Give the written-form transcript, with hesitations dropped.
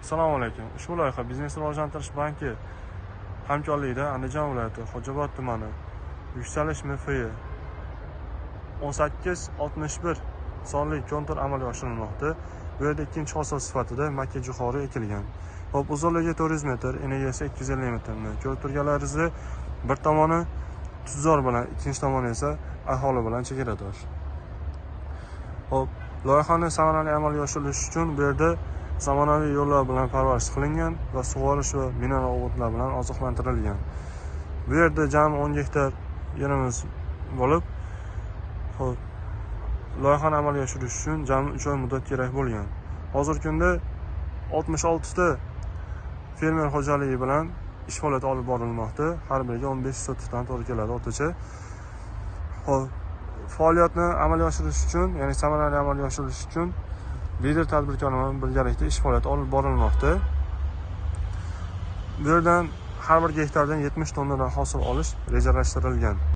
Assalomu alaykum. Ushbu loyiha Biznesni rivojlantirish banki hamkorligida Andijon viloyati Xo'jaobod tumani Yuksalish MFY 1861 sonli kontur amalga oshirilmoqda. Bu yerda ikkinchi hosil sifatida makkajo'xori ekilgan. Xo'p, uzunligi 400 metr, eniga esa 250 metrni. Ko'rib turganlaringizdek, bir tomoni tutzor bilan, ikkinchi tomoni esa aholi bilan chegaradosh. Xo'p, loyihani samarali amalga oshirilishi uchun bu yerda zamonaviy yo'llar bilan parvarish qilingan va sug'orish va mineral o'g'itlar bilan oziqlantirilgan. Bu yerda jami 10 gektar yerimiz bo'lib, xo'p, loyihani amalga oshirish uchun jami 3 oy muddat kerak bo'lgan. Hozirgi kunda 66 ta fermer xo'jaligi bilan ish faoliyati olib borilmoqda. Har biriga 15 sotixdan to'g'ri keladi o'rtacha. Xo'p, faoliyatni amalga oshirish uchun, ya'ni samarali amalga oshirish uchun lider tadbirkor bilan birgalikda ish faoliyati olib borilmoqda. Bu yerdan har bir gektardan 70 tonnadan hosil olish rejalashtirilgan.